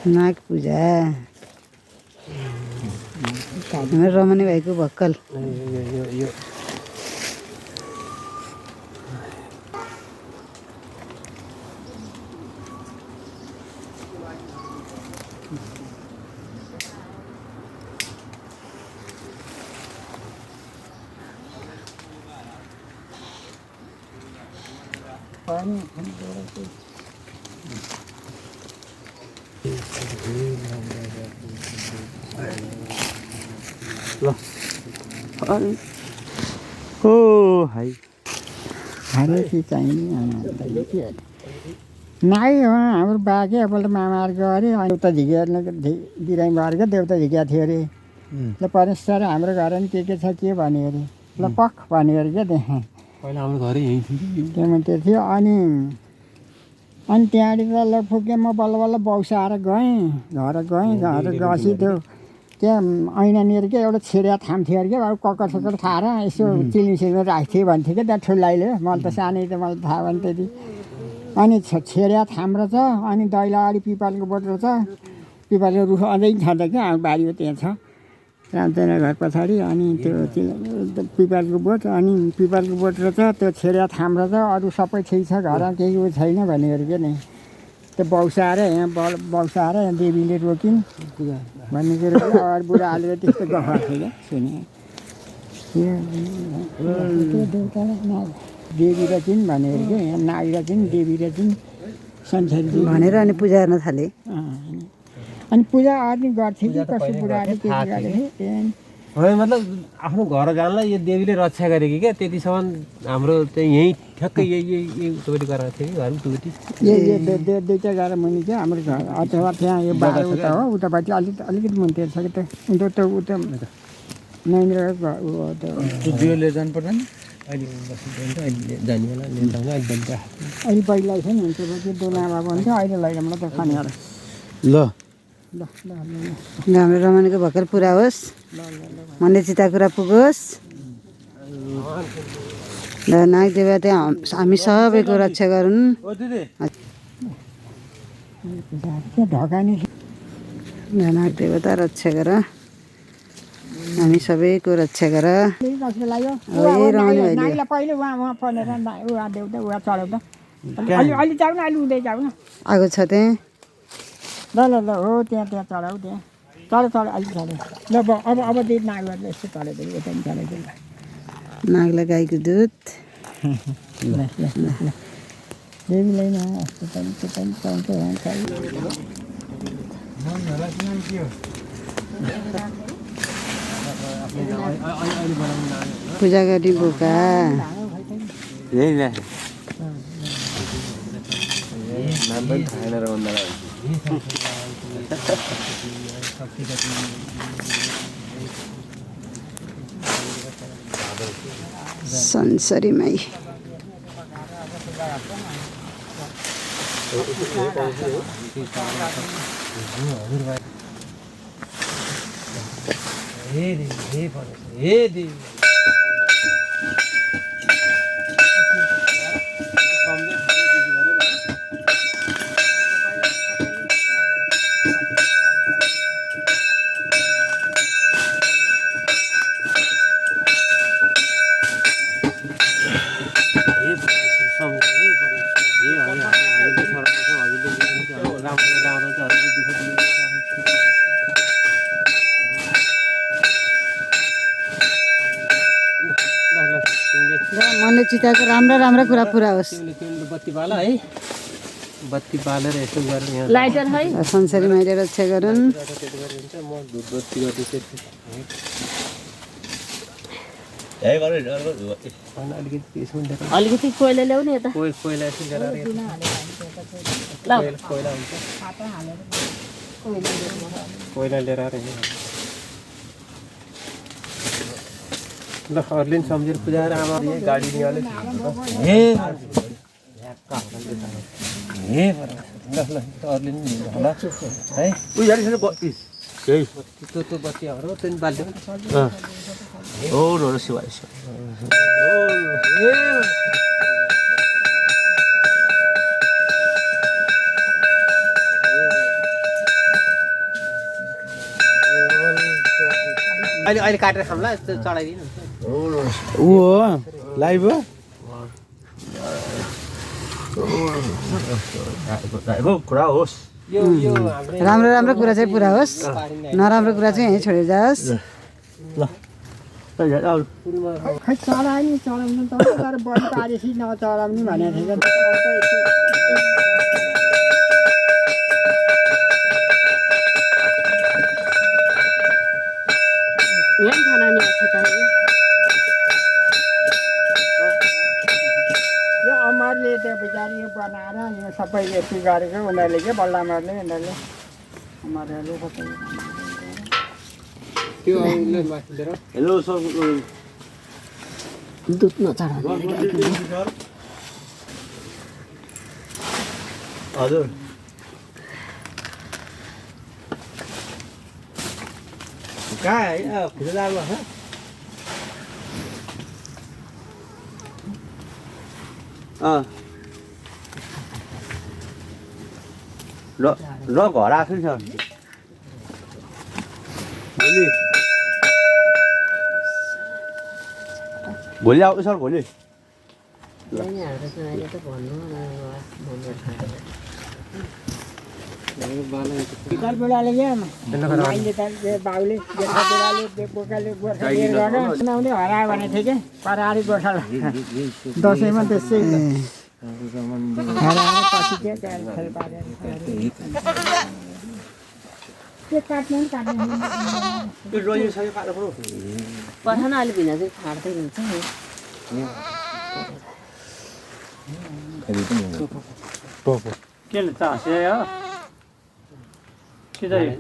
नाग पूजा हाम्रो रमणी भाइको भक्कल ओ हाई खाने चिज चाहिने नाइ हो हाम्रो बाके एकपल्ट मामाहरू गयो अरे अनि उता झिकिया बिरामी भएर क्या देउता झिकिया थियो अरे ल परेश सर हाम्रो घर नि के छ के भन्यो अरे ल पख भन्यो अरे क्या त्यहाँ पहिला हाम्रो घरै यहीँ थियो त्यहाँ त्यो थियो अनि त्यहाँनिर ल फुकेँ म बल्ल बल्ल बौसाएर गएँ घर गएँ त्यो त्यहाँ ऐनानिर क्या एउटा छेडिया थाम्थ्यो अरे क्या अब कक्कर सकर खाएर यसो चिल्मी राख्थ्यो भन्थ्यो क्या त्यहाँ ठुलाइले मलाई त सानै त मलाई थाहा भयो त्यति अनि छेडिया थाम रहेछ अनि दैला अगाडि पिपलको बोट रहेछ पिपलको रुख अझै छ त क्या बारीमा त्यहाँ छ रामचन्द्र घर पछाडि अनि त्यो पिपलको बोट रहेछ त्यो छेडिया थाम रहेछ अरू सबै ठिक छ घरमा केही उयो छैन भन्यो अरे क्या नि त्यो बौसाएर यहाँ देवीले रोकिन् भन्ने कुरो अगाडि बुढाहरूले त्यस्तो गफाएको थियो क्या सुने देवी र चिन् भन्यो अरे क्या यहाँ नाग र चिन् देवी र चिन् संसारी भनेर अनि पूजा गर्न थाले अनि पूजा आदि गर्थ्यो कि कसो बुढाहरूले के गरेको होइन मतलब आफ्नो घर जानलाई यो देवीले रक्षा गरेकी क्या त्यतिसम्म हाम्रो चाहिँ यहीँ ठ्याक्कै यही उत्पत्ति गराएको थियो कि घरमा टुटी दुईवटा गाह्रो मुनि क्या हाम्रो घर अथवा त्यहाँ यो बाटो उता हो उतापट्टि अलिकति मुनि त्यो छ कि त उता नैन्द्र लिएर जानु पर्दैन अहिले अहिले जाने होला लिएर जानु अहिले पहिला छ नि हुन्छ त्यो दोलाबा भन्थ्यो अहिले लैजाउँला त खाने ल हाम्रो रमणीको भर्खर पुरा होस् मनले चिता कुरा पुगोस् ल नाग देवता हामी सबैको रक्षा गरून् नाग देवता रक्षा गर हामी सबैको रक्षा गर आगो छ त्यहाँ ल हो त्यहाँ चढाऊ त्यहाँ चढ अलिक चढ ल अब त्यही नागहरूले यस्तो चढाइदियो यता पनि चढाइदियो नागलाई गाईको दुध देवीलाई न यस्तो पनि त्यो पनि पाउँछ पूजा गर्ने बोका संसारी माई मनले चिताएको राम्रा कुरा पुरा होस् बत्ती बाला है बत्ती बालेर यसो गरेर यहाँ लाइटर है संसारी माइले रक्षा गरून् म धुप बत्ती गर्दैछु अलिकति कोइला ल्याउने यता कोइला यसो गरेर कोइला हुन्छ कोइला लिएर आएर ल अरूले पनि सम्झेर पुजाएर आमा गाडी निकाले हे ल अरूले पनि होला है त्यो बत्तीहरू त्यो पनि बाल्यो अहिले अहिले काटेर खाउँला चढाइदिनु ऊ हो लाइभ हो कुरा होस् यो यो हाम्रो राम्रो राम्रो कुरा चाहिँ पुरा होस् नराम्रो कुरा चाहिँ यहीँ छोडेर जाओस् ल खै चढायो नि चढाउनु त तर बढी पारेपछि नचढाउने भनेको थियो यो अमरले त्यो बिचारी यो बनाएर यो सबै यति गरेको उनीहरूले के बल्ल अमरले उनीहरूले अमरहरूले सबै त्यो लिएर हेलो सर दुध नचढाउने हजुर कहाँ है खुजुरामा छ र घर आएको छ भोलि आउँछ सर भोलि बेलाले अहिले त बाउले बेलाले बोकाले गोर्खा लिएर गएर सुनाउने हरायो भने थियो कि परारी गोर्खालाई दसैँमा त्यसै हराएर पछि के खेल पारेर त्यो काट्नु पठाउन अलि भिन्न चाहिँ फाट्दै हुन्छ के चासे हो के चाहिँ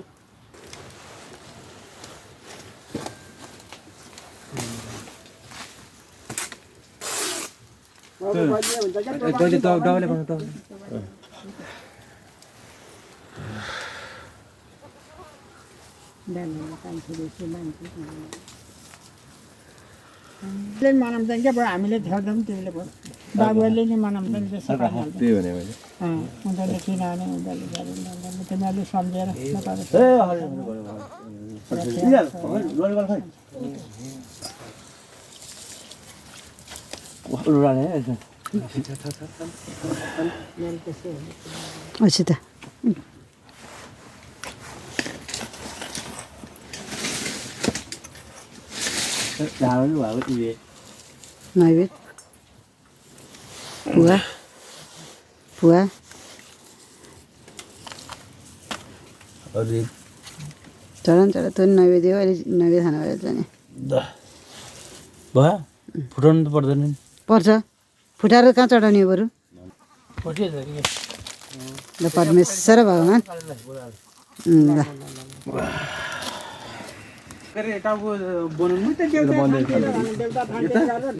तैँले डबले गर्नु त मनाउँछन् क्या हामीले थ्याउँछौँ तिमीले बाबुहरूले नै मनाउँछन् त्यसो त्यही भने मैले उनीहरूले किनभने उनीहरूले गरेन तिमीहरूले सम्झेर असित नैवेद पुवा पुवा चढन चढ तँ नैवेद्य हो अहिले नैवेद्य खाना भएर जाने भयो फुटाउनु त पर्दैन नि पर्छ फुटाएर कहाँ चढाउने हो बरु ल परमेश्वर भगवान् ल बनाउनु